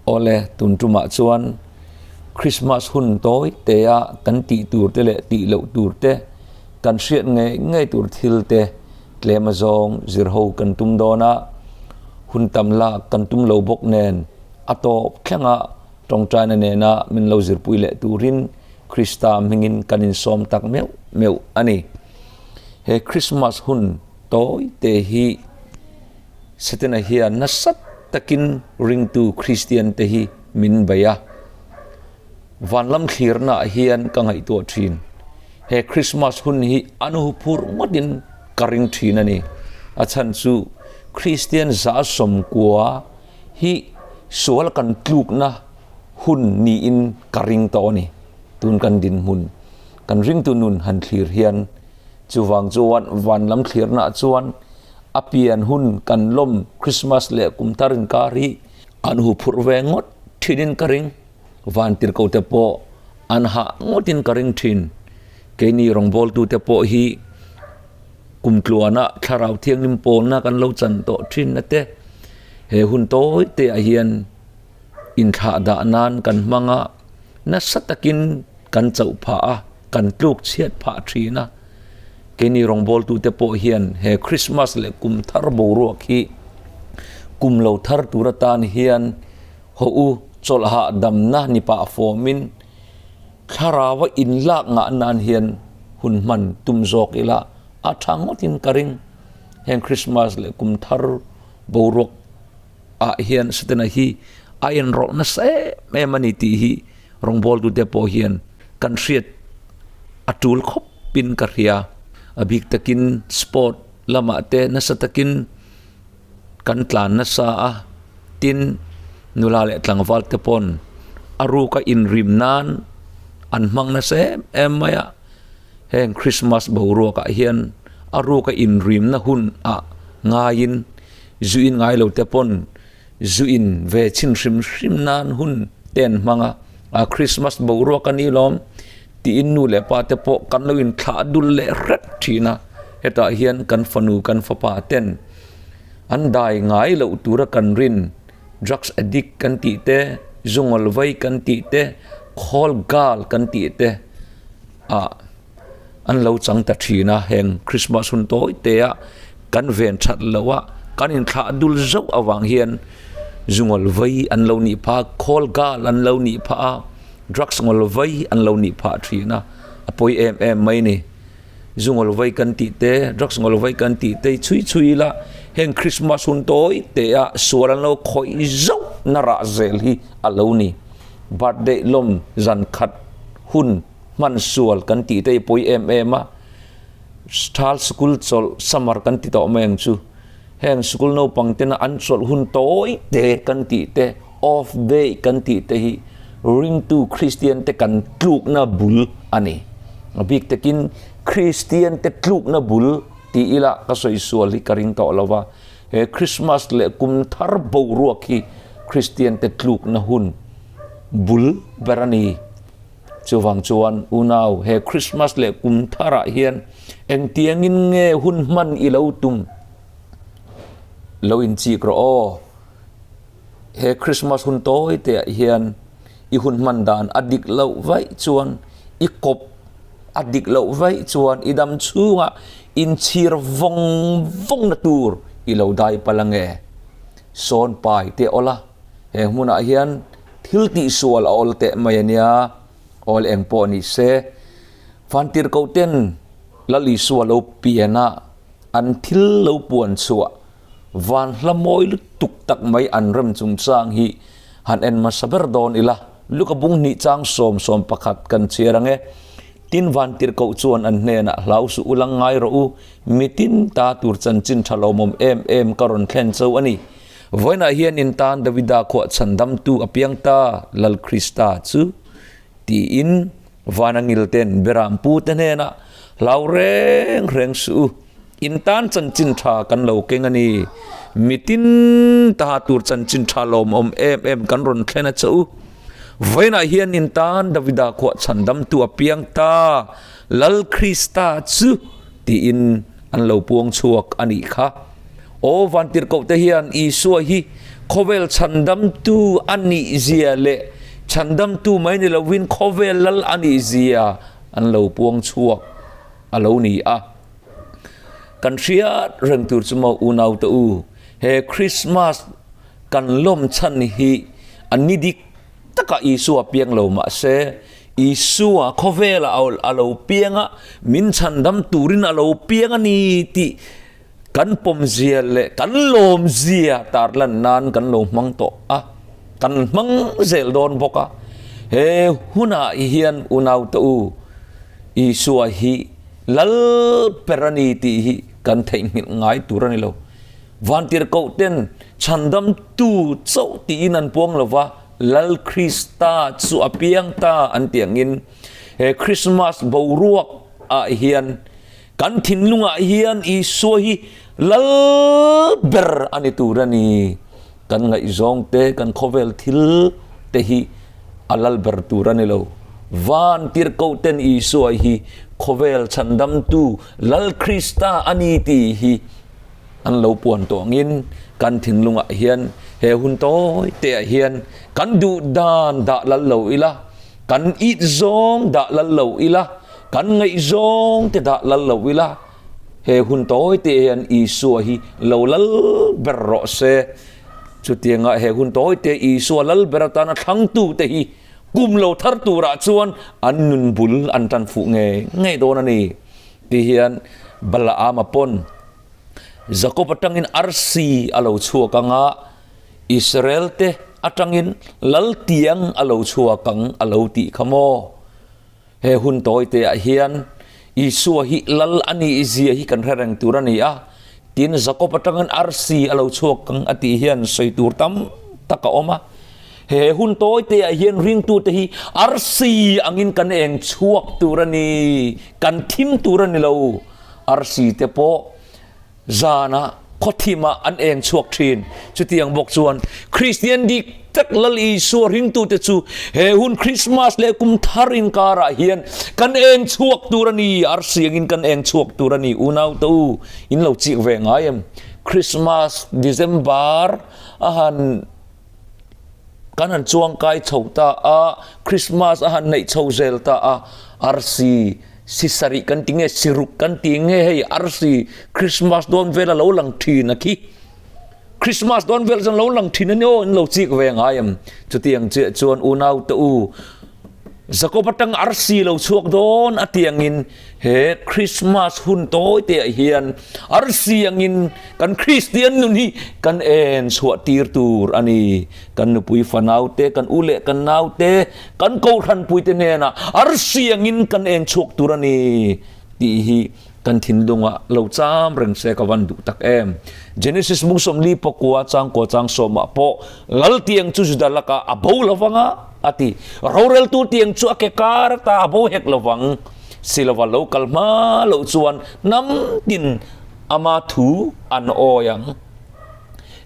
Awle, tun tumah chuan Krismas hun tawi tea kan tih tur te leh tih loh tur te, kan hriat ngei ngei tur thil te tlem azawng zir ho kan tum dawn a, hun tam lak kan tum lo bawk nen a tawp thlengah tawngtaina nena min lo zirpui leh turin Krista hmingin kan insawm tak meuh meuh a ni. He Krismas hun tawi te hi Setana hian nasa takin ringtu Kristian te hi min bei a. Vanlam thlirna ah hian ka ngaihtuah thin. He Krismas hun hi an huphurh ngawtin ka ring thin a ni. A chhan chu Kristian 90% hi sual kan tlukna hun niin ka ring tawh a ni. Tun kan dinhmun kan ringtu nun han thlir hian chuvang chuan vanlam thlirna ah chuan A pian hun kan lawm Christmas leh kum thar inkar hi an hu phurh ve ngawt thinin ka ring. Vantirhko te pawh an hah ngawtin ka ring thin. Keini rawngbawltute pawh hi kum tluana thlarau thianghlim pawlna kan lo chan tawh thin na te he hun tawi te ah hian inthlah dah nan kan hmang a, nasa takin kan chauh phah a, kan tluk chhiat phah thin a. Keini rawngbawltute pawh hian he Krismas leh kum thar boruak hi kum lo thar tur atan hian haw u chawlhah damna ni pah fawmin thlaraua inlak ngah nan hian hun hman tum zawk ila a tha ngawtin ka ring. Heng Krismas leh kum thar boruak ah hian Setana hi a inrawlh nasa em em a ni tih hi rawngbawltute pawh hian kan hriat a tul khawp in ka hria. A bik takin sport lamah te nasa takin kan tlan nasa a, tin nula leh tlangval te pawn a ruka inrim nan an hmang nasa em em mai a. Heng Christmas boruakah hian a ruka inrimna hun ah ngaiin zu in ngai lo te pawn zu in ve chhin hrim hrim nan hun te an hmang a, a Christmas boruak a ni lawm tiin nu leh pa te pawh kan lo inthlah dul leh hrep thin a, hetah hian kan fanu kan fapa ten an dai ngai loh tura kan rin drugs addict kan tih te, zungawl vai kan tih te, khawl gal kan tih te ah an lo chang ta thin a, heng Christmas hun tawi te a kan ven that loh a, kan inthlah dul zauh avang hian zungawl vai an lo nih phah a, khawl gal an lo nih phah a, drugs ngawl vai an lo nih phah thin a, a pawi em em mai ni. Zungawl vai kan tih te, drugs ngawl vai kan tih te chhui chhui ila heng Christmas hun tawi te a sual an lo khawih zauh na rah zel hi a lo ni. Birthday lawm zan khat hun hman sual kan tih te hi pawi em em a, Thal sikul chawlh summer kan ti tawh mai ang chu. Heng sikul naupang tena an chawlh hun tawi te kan tih te, off day kan tih te hi ringtu Kristian te kan tlukna bul a ni. A bik takin Kristian te tlukna bul ti ila ka sawi sual hi ka ring tawh lo va, he Krismas leh kum thar boruak hi Kristian te tlukna hun bul ber a ni. Chuvang chuan unau, he Christmas leh kum tharah hian engtiangin nge hun hman i lo tum? Lo inchik rawh aw. He Christmas hun tawi teah hian i hun hman dan a dik loh vaih chuan, i kawp a dik loh vaih chuan i dam chhungah inchhir vawng vawngna tur i lo dai palh ange. Sawn pai teh aw la, he hmunah hian Thil tihsual a awl teh mai a nia, awl eng pawh ni se, Vantirhkoh ten Lal Isua lo pian a, an thil lo puan chhuah van hla mawi lutuk tak mai an rem chungchang hi han en hmasa ber dawn ila, Luka bung hnih chang 11 kan chhiar ang e. Tin Vantirhkoh chuan an hnenah hlau suh u lang ngai rawh u, mitin ta tur chanchin tha lawmawm em em ka rawn thlen cho a ni. Vawiinah hian in tan Davida khuah chhandamtu a piang ta, Lal Krista chu, tiin vana ngilten Berampu te hnenah hlau reng reng suh u, in tan chanchin tha kan lo keng a ni, mitin ta tur chanchin tha lawmawm em em kan rawn thlen a che u. Vawiinah hian in tan Davida khuah chhandamtu a piang ta, Lal Krista chu, tiin an lo puang chhuak a nih kha. Aw Vantirhkohte hian Isua hi Khawvel chhandamtu a nih zia leh chhandamtu mai ni lovin khawvel lal a nih zia an lo puang chhuak a lo ni a. Kan hriat reng tur chu maw unaute u, he Krismas kan lawm chhan hi a ni dik takah Isua piang lo mah se, Isua khawvelah a lo piang a, min chhandam turin a lo piang a ni tih kan pawmzia leh kan lawmzia tarlan nan kan lo hmang tawh a, kan hmang zel dawn bawk a. He hunah hian unaute u, Isua hi lal ber a ni tih hi kan theihnghilh ngai tur a ni lo. Vantirhkohten chhandamtu chauh tiin an puang lo va, Lal Krista chu a piang ta an tih angin he Krismas boruak ah hian kan thinlungah hian Isua hi Lal ber a ni tur a ni. Kan ngaihzawng te, kan khawvel thil te hi a lal ber tur a ni lo. Van tirhkohten Isua hi khawvel chhandamtu Lal Krista a ni tih hi an lo puan tawh angin kan thinlungah hian he hun tawi teah hian kan duh dan dah lal lo ila, kan it zawng dah lal lo ila, kan ngaihzawng te dah lal lo ila, he hun tawi teah hian Isua hi lo lal ber rawh se. Chutianga he hun tawi te Isua lal ber atana thlangtu te hi kum lo thar turah chuan an nun bul an tan fuh ngei ngei dawn a ni. Ti hian Balaama pawn Jakob atangin arsi a lo chhuak ang a, Israel te atangin lal tiang a lo chhuak ang a lo tih kha maw? He hun tawi te ah hian Isua hi lal a nih zia hi kan hre reng tur a ni a, tin Jakob atangin arsi a lo chhuak ang a tih hian sawi tur tam tak a awm a. He hun tawi te ah hian ringtute hi arsi angin kan eng chhuak tur a ni, kan thim tur a ni lo. Arsi te pawh zana khawthim ah an eng chhuak thin. Chutiang bawk chuan Kristian dik tak Lal Isua ringtute chu he hun Krismas leh kum thar inkar ah hian kan eng chhuak tur a ni, arsi angin kan eng chhuak tur a ni. Unau te u, in lo chik ve ngai em? Krismas December a han Kan han chuangkai chho ta a, Christmas a han neih chho zel ta a, arsi si sarih kan ti nge si ruk kan ti nge hei arsi Christmas dawn vel a lo lang thin a khi. Christmas dawn vel chuan lo lang thin a ni aw in lo chik ve ngai em. Chutiang chiah chuan unau te u Jacob atang arsi lo chhuak dawn a tiangin he Christmas hun tawi te ah hian arsi angin kan Kristian nun hi kan en chhuah tir tur a ni. Kan nupui fanau te, kan u leh kan nau te, kan kohhran pui te hnenah arsi angin kan en chhuak tur a ni tih hi Kan thinlungah lo cham reng se ka van duh tak em. Genesis mung 40 pakua changkua chang sawmah pawh Lal tiang chu Juda lakah a bo lovang a, a ti. Roreltu tiang chu a ke kar ata a bo hek lovang. Silova lo kal hma loh chuan hnam tin ama thu an awi ang.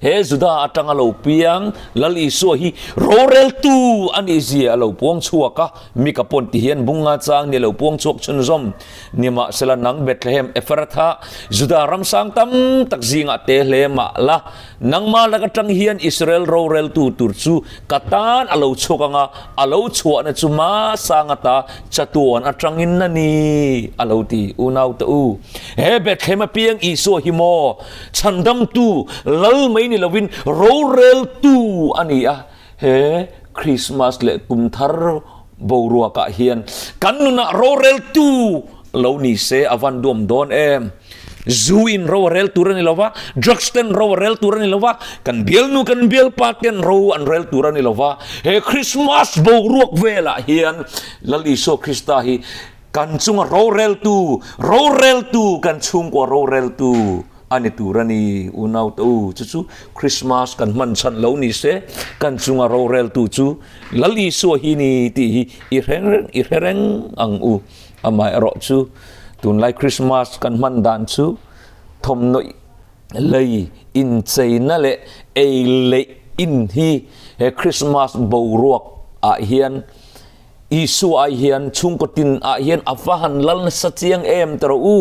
He Juda atanga lo piang Lal Isua hi roreltu a nih zia a lo puang chhuak a, Mika pawn ti hian bunga chang ni a lo puang chhuak chhunzawm. Nimahsela nang Bethlehem Ephrathah, Juda ram sang tam tak zingah te hle mah la, nangmah lak atang hian Israel roreltu tur chu ka tan a lo chhuak ang a, a lo chhuahna chu ma sang ata chatuan atangin a ni, a lo ti. Unaute u, he Bethlehem a piang Isua hi maw? Chhandamtu lal mai ni lovin roreltu a ni a, he Krismas leh kum thar boruakah hian kan nunah roreltu lo ni se a van duam dawn em. Zu in ro a rel tur a ni lova, drugs ten ro a rel tur a ni lova, kan bialnu kan bialpa ten ro an rel tur a ni lova, he Krismas boruak velah hian Lal Isua Krista hi Kan chunga roreltu, roreltu, kan chhungkua roreltu a ni tur a ni, unau te u. Chu chu Christmas kan hman chhan lo ni se, kan chunga roreltu chu Lal Isua hi ni tih hi i hre reng, i hre reng ang u. Amaherawh chu tunlai Christmas kan hman dan chu thawmhnawih lei incheina leh ei leih in hi he Christmas boruak ah hian Isua ai hian chhungkaw tin ah hian a va han lal nasa chiang em ti rawh u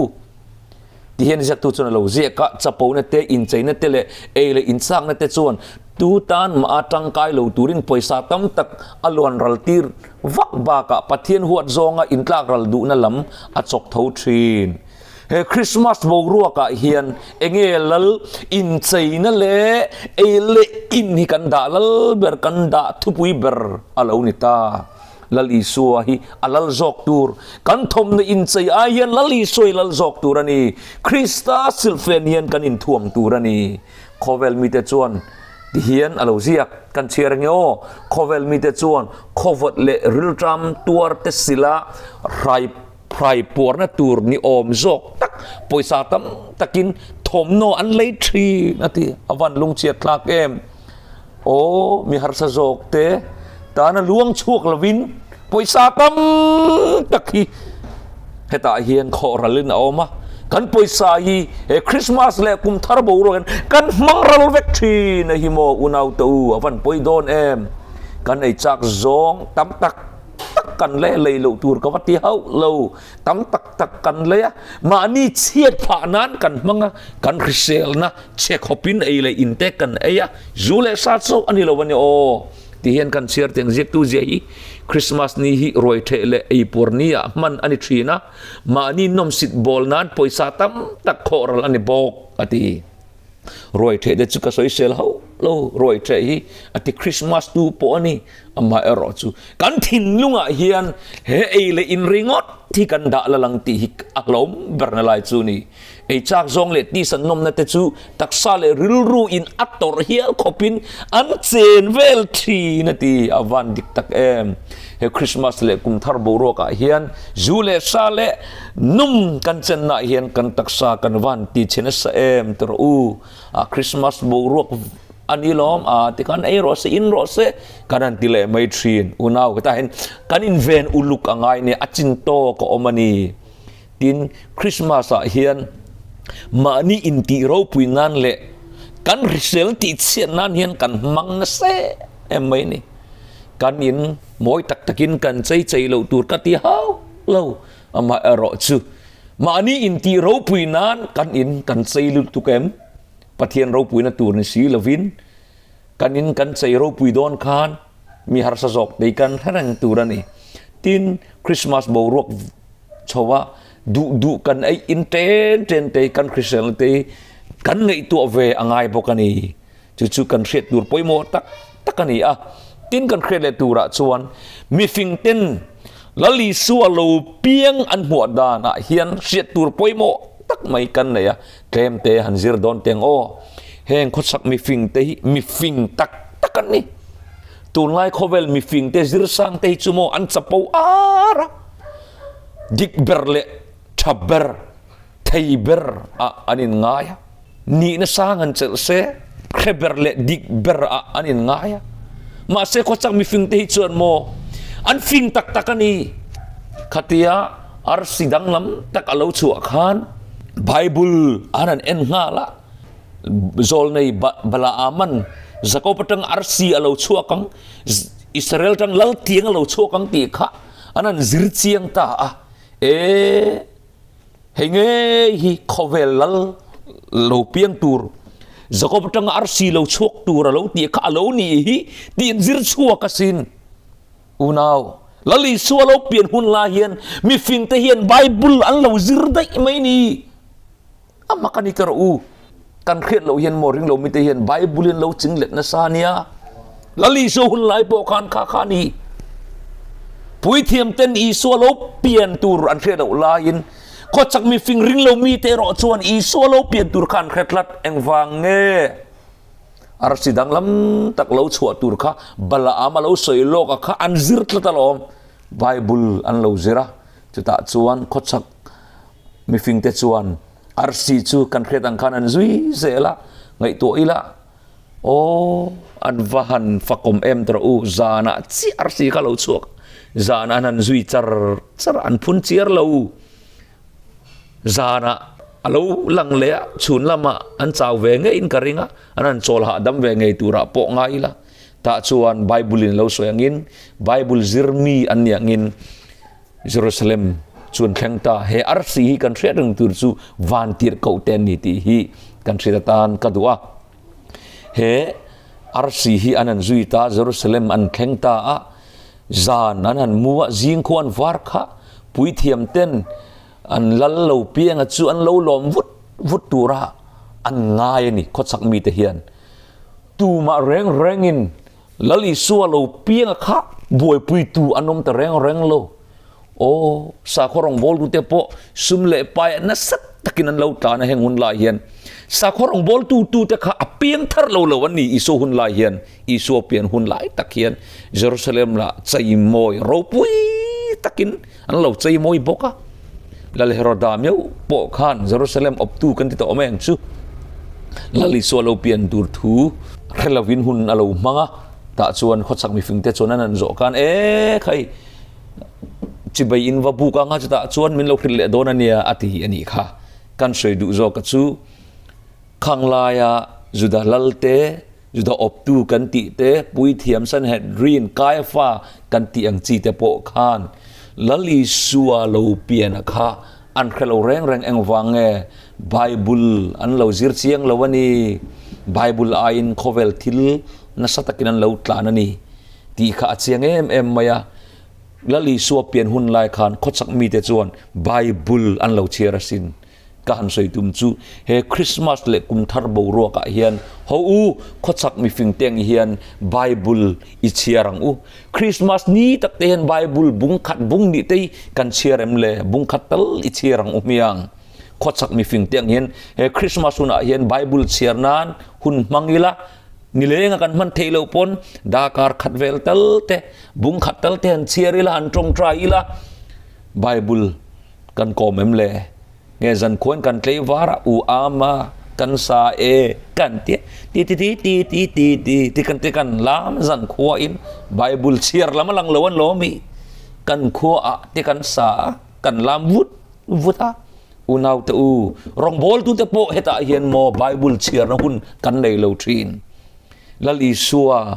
ti hian ziaktu chuan a lo ziak a, chapona te, incheina te leh ei leh inchakna te chuan Tu tan mah a tangkai lo turin pawisa tam tak a luan ral tir vak bakah Pathian huat zawnga intlak ral duhna lam a chawk tho thin. He Krismas boruakah hian enge lal incheina leh ei leh in hi kan dah lal ber, kan dah thupui ber a lo ni ta. Lal Isua hi a lal zawk tur. Kan thawmna inchei ai hian Lal Isua hi lal zawk tur a ni. Krista silhfen hian kan inthuam tur a ni. Khawvel mite chuan tihian a lo ziak kan chhiar ange aw. Khawvel mite chuan khawvawt leh rilṭam tuar te sila hrai Hrai puarna tur ni awm zawk tak pawisa tam takin thawmhnaw an lei thin a ti. A van lungchhiat thlak em? Aw, mi harsa zawk te tana luang chhuak lovin pawisa tam tak hi hetah hian khawh ralin a awm a. Kan pawisa hi he Christmas leh kum thar boruak hian kan hmang ral vek thin a hi maw unau te u, a van pawi dawn em? Kan ei chak zawng tam tak tak kan lei lei loh tur ka va ti hauh lo, tam tak tak kan lei a, mahni chhiat phah nan kan hmang a, kan hriselna chhe khawpin ei leh in te kan ei a, zu leh sa chauh a ni lo a ni aw ti hian kan chhiar teng ziaktu zia hi Christmas ni hi ruai theh leh ei puar ni ah hman a ni thin a, mahni nawmsit bawl nan pawisa tam tak khawh ral a ni bawk a ti. Ruai theh te chu ka sawisel hauh lo, ruai theh hi a ti Christmas tu pawh a ni, amaherawh chu kan thinlungah hian he ei leh in ringawt hi kan dah la lang tih hi a hlawm ber na lai chu a ni. Ei chak zawng leh tisan nawmna te chu taksa leh rilru in a tawrh hial khawpin an chen vel thin a ti, a van dik tak em. He Christmas leh kum thar boruakah hian zu leh sa leh num kan chennaah hian kan taksa kan van ti chhe nasa em ti rawh u. A Christmas boruak a ni lawm a ti khan ei rawh se in rawh se kan han ti leh mai thin. Unau hetah hian kan inven uluk a ngai nia a chin tawk a awm a ni. Tin, Christmas ah hian mahni intih ropui nan leh kan hrisel tihchhiat nan hian kan hmang nasa em mai a ni. Kan in mawi tak takin kan chei chei loh tur ka ti hau lo, amaherawh chu mahni intih ropui nan kan in kan chei lutuk em? Pathian ropuina tur ni si lovin kan in kan chei ropui dawn khan mi harsa zawk tei kan hre reng tur a ni. Tin, Christmas boruak chho a, duh duh kan ei in ṭen ṭen te kan hriselna te kan ngaihtuah ve a ngai bawk a ni. Chu chu kan hriat tur pawimawh tak tak a ni a. Tin kan hriat leh turah chuan mifing ten Lal Isua lo piang an hmuah danah hian hriat tur pawimawh tak mai kan nei a, tlem te han zir dawn teng aw. Heng khawchhak mifing te hi mifing tak tak an ni. Tunlai khawvel mifing te zirsang te hi chu maw an chapo ar a. Dik ber leh tha ber, thei ber ah an in ngai a. Nihna sang han chelh se, hre ber leh dik ber ah an in ngai a. Mahse khawchak mifing te hi chuan maw an fing tak tak a ni. Khatia arsi danglam tak a lo chhuah khan Bible an han en nghal a. Zawlnei Balaaman Jakob atang arsi a lo chhuak ang, Israel atang laltiang a lo chhuak ang tih kha an han zir chiang ta a, e hei ngei hi khawvel lal lo piang tur Jakob atanga arsi lo chhuak tur a lo tih kha a lo nih hi tih an zir chhuak asin. Unau, Lal Isua lo pian hun lai hian mifing te hian Bible an lo zir daih mai ni. A mak a ni ka rawh u. Kan hriat loh hian maw ringlo mite hian Bible in lo ching let nasa nia. Lal Isua hun lai pawh khan kha kha ni. Puithiam ten Isua lo pian tur an hriat loh laiin khawchak mifing ringlo mite erawh chuan Isua lo pian tur kha an hre tlat. Engvang nge arsi danglam tak lo chhuah tur kha Balaam a lo sawi lawk a kha an zir tlat alawm. Bible an lo zir a, chutah chuan khawchak Mifingte chuan arsi chu kan hriat ang khan an zui zel a, ngaihtuah ila, Aw, an va han fakawm em tawh u, zanah chiah arsi kha lo chhuak, zanah an han zui char char a, an phun chiar lo, zanah a lo lang leh a, chhun lamah an chau ve ngeiin ka ring a, an han chawl hahdam ve ngei turah pawh ngai ila, tah chuan Bible in lo sawi angin, Bible zir mi an nih angin, Jerusalem chuan thleng ta. He arsi hi kan hriat reng tur chu van tirhkoh te an ni tih hi kan hriat atan ka duh a. He Arsi hi an han zui ta, Jerusalem an thleng ta a, zan an han mu a, zing khu an var kha, puithiam ten an lal lo pianga chu an lo lawm vut vut tura an ngai a ni, khawchhak mite hian. Tumah reng rengin Lal Isua lo pianga kha buaipuitu an awm ta reng reng lo. Aw, sakhaw rawngbawltute pawh sum leh paiah nasa takin an lo tlan a heng hun lai hian. Sakhaw rawngbawltutute kha a piang thar lo lo an ni Isua hun lai hian, Isua pian hun lai tak hian Jerusalem lah cheimawi ropui takin an lo cheimawi bawk a. Lal Heroda meuh pawh khan Jerusalem awptu kan ti tawh awm em chu Lal Isua lo pian tur thu hre lovin hun a lo hmang a, tah chuan khawchhak mifingte chuan an han zawh khan e khai chibai in va buk anga chutah chuan min lo hrilh leh dawn a nia a ti a nih kha. Kan sawi duh zawk a chu Khanglaia Juda Lalte Juda awptu kan tih te, Puithiam Sanhedrin, Kaiafa kan tih ang chi te pawh khan Lal Isua lo pian a kha an hre lo reng reng engvang nge Bible an lo zir chiang lo a ni, Bible aiin khawvel thil nasa takin an lo tlan a ni tih kha a chiang em em mai a. Lal Isua pian hun lai khan khawchhak mite chuan Bible an lo chhiar asin. Ka han sawi tum chu he Christmas leh kum thar boruakah hian ho u khawchhak mifing te ang hian Bible i chhiar ang u. Christmas ni tak te hian Bible bung khat bung nih te hi kan chhiar em le? Bung khat tal i chhiar ang u hmiang. Khawchhak mifing te ang hian he Christmas hunah hian Bible chhiar nan hun hmang ila nilenga kan hman theih loh pawn darkar khat vel tal te bung khat tal te han chhiar ila han tawngtai ila Bible Kan kawm em le? Nge zan khuan kan tlei var a, u ama kan sa e kan ti ti ti ti ti ti ti ti ti kan ti kan lam zan khua in Bible chhiar lam a lang lo an lo mi kan khua ah ti kan sa a kan lam vut vut a unau te u rawngbawl tu te pawh hetah hian maw Bible chhiar na hun kan nei lo thin Lal Isua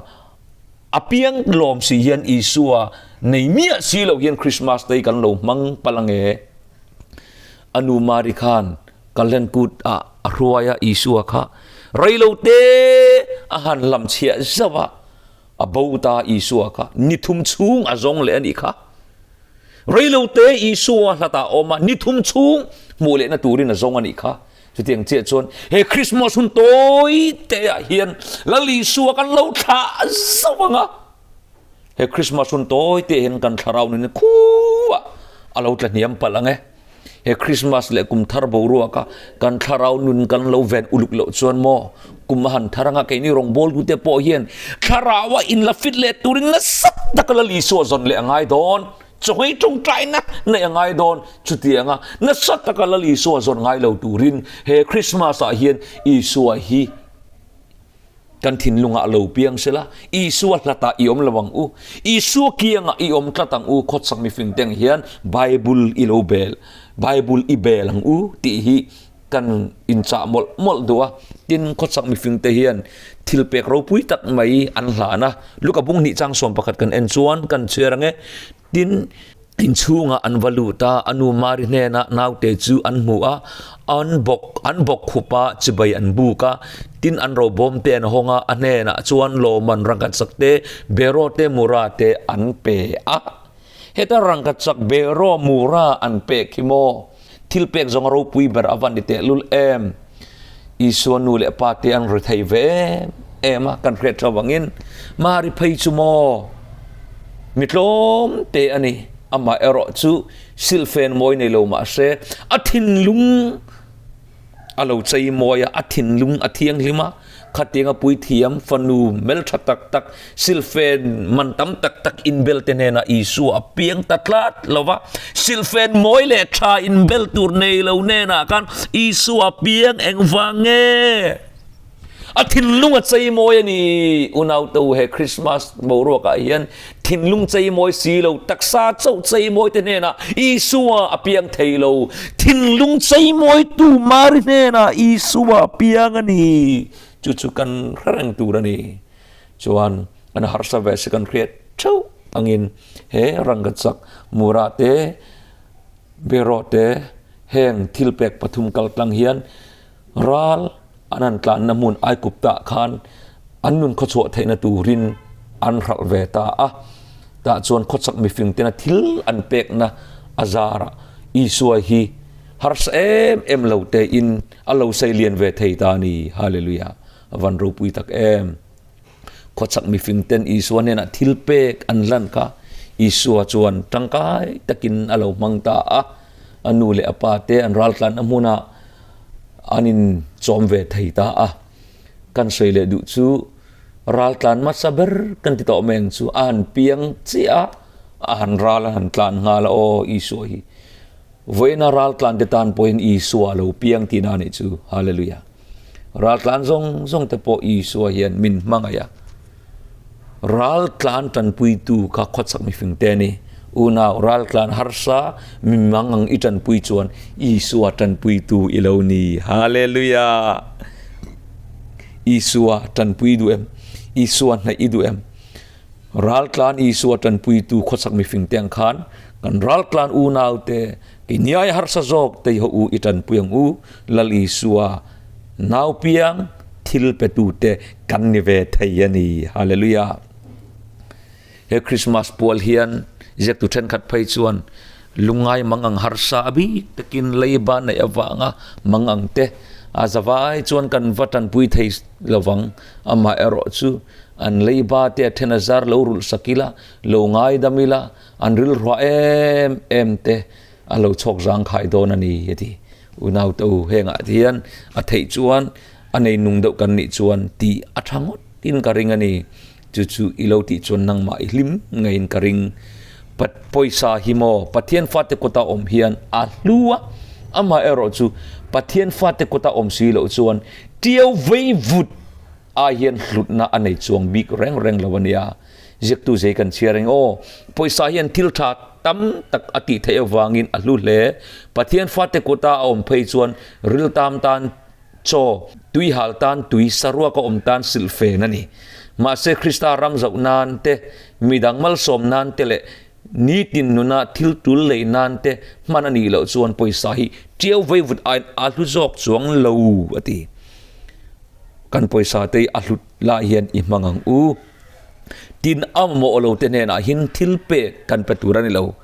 A piang lawm si hian Isua nei miah si lo hian Christmas day kan lo hmang palh ange. A nu Mari khan Kalhlen kut ah a hruai a Isua kha rei lo te a han lam chhiah zauh a, a bo ta Isua kha ni thum chhung a zawng leh a nih kha. Rei lo te Isua hlatah a awm a, ni thum chhung hmuh lehna turin a zawng a nih kha. Chutiang chiah chuan he Christmas hun tawi te ah hian Lal Isua kan lo thlah zauh ang a, he Christmas hun tawi te hian kan thlarau nun hi khuah a lo tla hniam palh ang e. He Christmas leh kum thar boruaka kan thlarau nun kan lo ven uluk loh chuan maw kum a han thar anga keini rawngbawltu te pawh hian thlaraua inla fit leh turin nasa taka Lal Isua zawn leh a ngai dawn. Chawhmeh tawngtaina neih a ngai dawn. Chutianga nasa taka Lal Isua zawn ngai lo turin he Krismas ah hian Isua hi kan thinlungah a lo piang sela, Isua hlatah i awm lo ang u, Isua kiangah i awm tlat ang u, khawchhak mifing te ang hian Bible i lo bel, Bible i bel ang u tih hi kan inchah mawlh mawlh duh a. Tin, khawchhak mifing te hian thil pek ropui tak mai an hlan a. Luka bung hnih chang 11 kan en chuan kan chhiar ang e. Tin, inchhungah an va lut a, a nu Mari hnenah naute chu an hmu a, an bawk an bawk khup a, chibai an buk a. Tin, an robawm te an hawng a, a hnenah chuan lawmman rangkachak te, beraw te, mura te an pe a. Heta rangkachak beraw mura an pek hi maw? Thil pek zawng a ropui ber a va ni tehlul em? Isua nu leh pa te an ri thei ve em em a, kan hriat tho angin Mari phei chu maw mi tlawm te a ni. Amah erawh chu silhfen mawi nei lo mahse a thinlung A lo chei mawi a, a thinlung a thianghlim a, khatianga puithiam fanu hmeltha tak tak, silhfen man tam tak tak inbel te hnenah Isua a piang ta tlat lo va. Silhfen mawi leh tha inbel tur nei lo hnenah khan Isua a piang engvang nge? A thinlung a chei mawi a ni. Unau te u he Christmas boruakah hian Thinlung cheimawi si lo, taksa chauh cheimawi te hnenah Isua a piang thei lo. Thinlung cheimawitu Mari hnenah Isua a piang a ni. Chu chu kan hre reng tur a ni. Chuan an harsa ve si kan hriat theuh angin he rangkachak mura te, beraw te heng thilpek pathum kaltlang hian ral an han tlanna hmun Aikuptah khan. An nun khawchhuah theihna turin an hralh ve ta a. Tah chuan khawchak mifing tena thil an pekna a zarah Isua hi harsa em em lo tein a lo sei lian ve thei ta a ni. Hallelujah! A van ropui tak em! Khawchak mifing ten Isua hnenah thil pek an hlan kha Isua chuan tangkai takin a lo hmang ta a. A nu leh a pa te an raltlanna hmunah an inchawm ve thei ta a. Kan sawi leh duh chu raltlan hmasa ber kan ti tawh mai ang chu a han piang chiah a, a han ral a han tlan nghal a aw Isua hi vawiina raltlan te tan pawhin Isua a lo piang tihna a nih chu Hallelujah. Raltlan zawng zawng te pawh Isua hian min hmangaih a. Raltlan tanpuitu kha khawchak mifing te a ni. Unau, raltlan harsa mi mang ang i tanpui chuan Isua tanpuitu i lo ni. Hallelujah! Isua tanpui duh em? Isua hnaih i duh em? Raltlan Isua tanpuitu khawchak mifing te ang khan kan raltlan unau te kei niai harsa zawk te ho u i tanpui ang u. Lal Isua nau piang thil petute kan ni ve thei a ni. Hallelujah! He Christmas pual hian ziaktu thenkhat phei chuan lungngai mang ang harsa a bik takin leiba neih avanga mang ang te a zavai chuan kan va tanpui thei lovang. Amaherawh chu an leiba te a then a zar lo rulh sak ila, lo ngaidam ila, an rilruah em em te a lo chhawk zangkhai dawn a ni a ti. Unau te u hengah hian a theih chuan a nei nung deuh kan nih chuan tih a tha ngawt in ka ring a ni. Chu chu i lo tih chuan nangmah i hlim ngeiin ka ring. Pat pawisa hi maw Pathian fate kawta awm hian a hlu a, amaherawh chu Pathian fate kawta awm si loh chuan tiau vei vut ai hian hlutna a nei chuang bik reng reng lo a nia. Ziaktu zei kan chhiar eng aw, pawisa hian thil tha tam tak a tih theih avangin a hlu hle. Pathian fate kuta a awm phei chuan riltam tan chaw, tuihal tan tui, saruak a awm tan silhfen a ni. Mahse Krista ram zoh nan te, midang malsawm nan te leh nitin nuna thil tul lei nan te hman a nih loh chuan pawisa hi tiau veivut aiin a hlu zawk chuang lo a ti. Kan pawisa te hi a hlut lai hian i hmang ang u. Tin, a mamawh lo te hnenah hin thil pek kan pe tur a ni lo.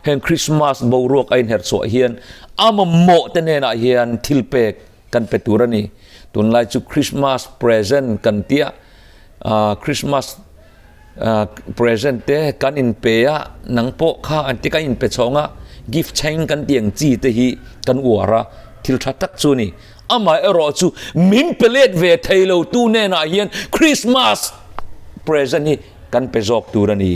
Heng Christmas boruak a inher chhuah hian a mamawh te hnenah hian thil pek kan pe tur a ni. Tunlai chu Christmas present kan tia, Christmas present te kan inpe a, nang pawh kha an ti kan inpe chhawng a, gift chain kan tih ang chi te hi kan uar a, thil tha tak chu a ni. Amaherawh chu min pe let ve thei lo tu hnenah hian Christmas present hi kan pe zawk tur a ni.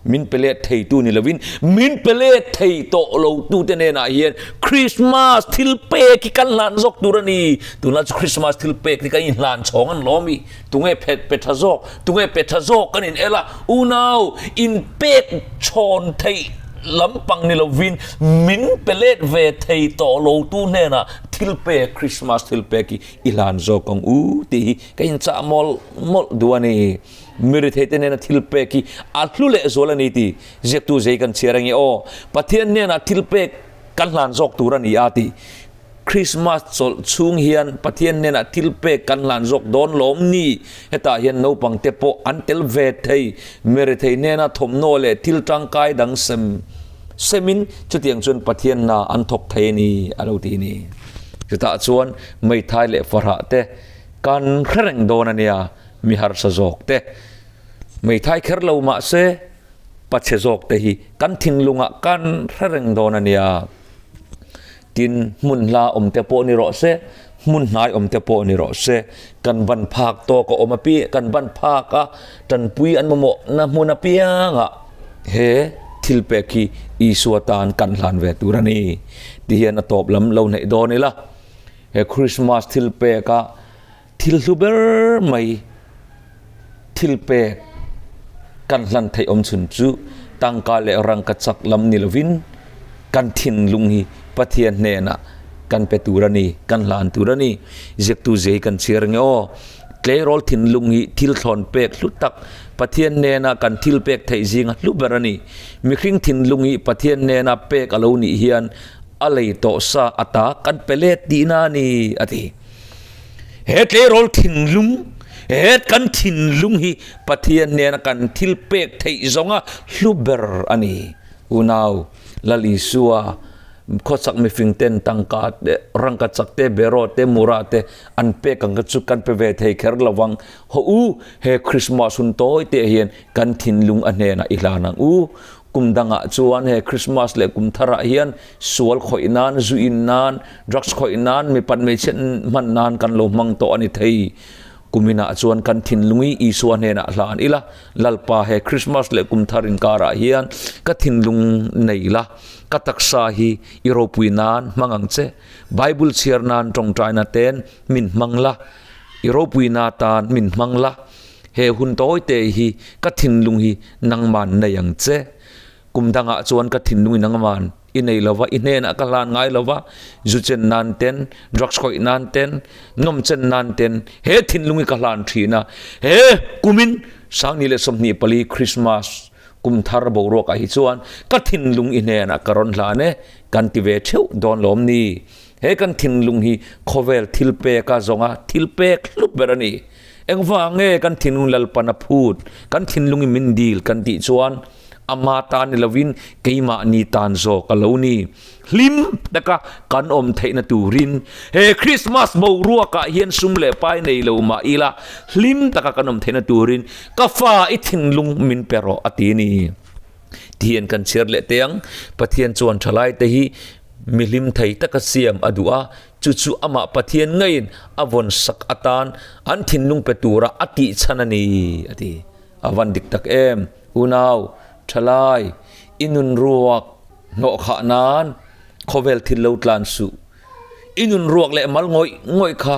Min pe let thei tu ni lovin min pe let thei tawh lo tu te hnenah hian Christmas thil pek hi kan hlan zawk tur a ni. Tunah chu Christmas thil pek hi kan inhlan chhawng an lawm i, tunge phet pe tha zawk, tunge pe tha zawk kan in el a, unau inpek chhawn theih lampang ni lovin min pe let ve thei tawh lo tu hnenah thil pek Christmas thil pek hi i hlan zawk ang u tih hi ka inchah mawlh mawlh duh a ni. Mi rethei te hnena thil pek hi a hlu leh zual a ni tih ziaktu zei kan chhiar ange aw. Pathian hnenah thil pek kan hlan zawk tur a ni a tih Christmas chawlh chhung hian Pathian hnenah thil pek kan hlan zawk dawn lawm ni? Hetah hian naupang te pawh an tel ve thei. Mi rethei hnena thawmhnaw leh thil tangkai dang sem semin chutiang chuan Pathian hna an thawk thei a ni a lo ti ni. Chutah chuan Meithai leh Farah te kan hre reng dawn a nia, mi harsa zawk te. Meithai kher lo mahse pachhe zawk te hi kan thinlungah kan hre reng dawn a nia. Tin, hmun hla awm te pawh ni rawh se, hmun hnai awm te pawh ni rawh se, kan ban phak tawk a awm api, kan ban phak a tanpui an mamawh na hmun apiangah he thil pek hi Isua tan kan hlan ve tur a ni ti hian a tawp lam lo hnaih dawn ila. He Christmas thil pek a Thil hlu ber mai thil pek kan hlan theih awm chhun chu tangka leh rangka chak lam ni lovin kan thinlung hi Pathian hnenah kan pe tur a ni, kan hlan tur a ni. Ziaktu zia hi kan chhiar nge aw. Tleirawl thinlung hi thil thlawn pek hlu tak Pathian hnena kan thil pek theih zinga hlu ber a ni. Mihring thinlung hi Pathian hnena pek a lo nih hian a lei tawh sa ata kan pe let tihna a ni, a ti. He tleirawl thinlung, He kan thinlung hi Pathian hnena kan thil pek theih zawnga hlu ber a ni. Unau, Lal Isua khawchak mifing ten tangka te, rangka chak te, beraw te, mura te an pek ang kha chu kan pe ve thei kher lo vang. Haw u, he Krismas hun tawi te hian kan thinlung a hnenah i hlan ang u. Kum dangah chuan he Krismas leh kum tharah hian sual khawih nan, zu in nan, drugs khawih nan, mipat hmeichhiat hman nan kan lo hmang tawh a ni thei. Kuminah chuan kan thinlung hi Isua hnenah hlan ila, Lalpa he Krismas leh kum thar inkarah hian ka thinlung nei la, ka taksa hi i ropui nan hmang ang che. Bible chhiar nan tawngtaina ten min hmang la, i ropuina tan min hmang la. He hun tawi te hi ka thinlung hi nangman nei ang che. Kum dangah chuan ka thinlung i nangman i nei lova, i hnenah ka hlan ngai lova, zu chen nan ten, drugs khawih nan ten, nawm chen nan ten he thinlung hi ka hlan thin a. He kumin 2024 Christmas kum thar boruakah hi chuan ka thinlung i hnenah ka rawn hlan e, kan ti ve theuh dawn lawm ni. He kan thinlung hi khawvel thil peka zawnga thil pek hlup ber a ni. Engvang nge kan thinlung Lalpan a phut, kan thinlung i min dil kan tih chuan ama tan ni lovin keimahni tan zawk a lo ni. Hlim taka kan awm theihna turin he Krismas boruakah hian sum leh pai nei lo mah ila hlim taka kan awm theihna turin ka fa i thinlung min pe rawh a ti ni. Tihian kan chhiar leh teh ang, Pathian chuan thalaite hi mihlim thei taka siam a duh a, Chu chu amah Pathian ngeiin a vawn sak atan an thinlung pe tura a tih chhan a ni, a ti. A van dik tak em? Unau, thalai, i nun ruak hnawh khah nan khawvel thil lo tlan suh. I nun ruak leh mal ngawih ngawih kha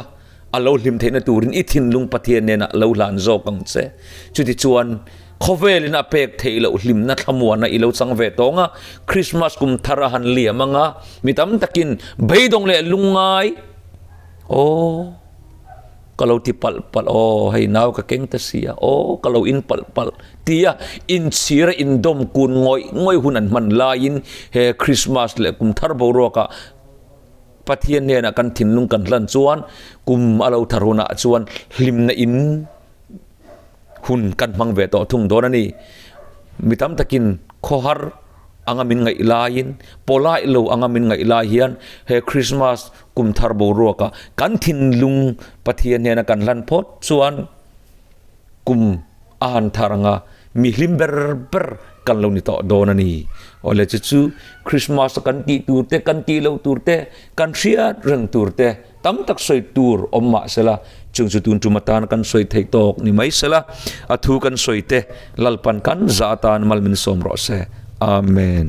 a lo hlim theihna turin i thinlung Pathian nenah lo hlan zawk ang che. Chutichuan, Khawvelin a pek theih loh hlimna thlamuana i lo chang ve tawng a, Krismas kum thar a han liam ang a, mi tam takin beidawng leh lungngai, Aw, ka lo ti palh palh, aw, hei nau ka keng ta si a, aw, ka lo in palh palh, tia inchhira indawm kun ngawih ngawih hun an hman laiin he Krismas leh kum thar boruakah Pathian hnenah kan thinlung kan hlan chuan kum a lo thar hunah chuan hlimna in hun kan hmang ve tawh thung dawn a ni. Mi tam takin khawhar anga min ngaih laiin, pawlai lo anga min ngaih lai hian he Krismas kum thar boruaka kan thinlung Pathian hnena kan hlan phawt chuan kum a han thar anga mi hlim ber ber kan lo ni tawh dawn a ni. Awle chu chu Krismas a kan tih tur te, kan tih loh tur te, kan hriat reng tur te, Tam tak sawi tur awm mah sela, chung chu tun tum atan kan sawi theih tawk ni mai sela, a thu kan sawi te Lalpan kan zah atan mal min sawm rawh se. Amen.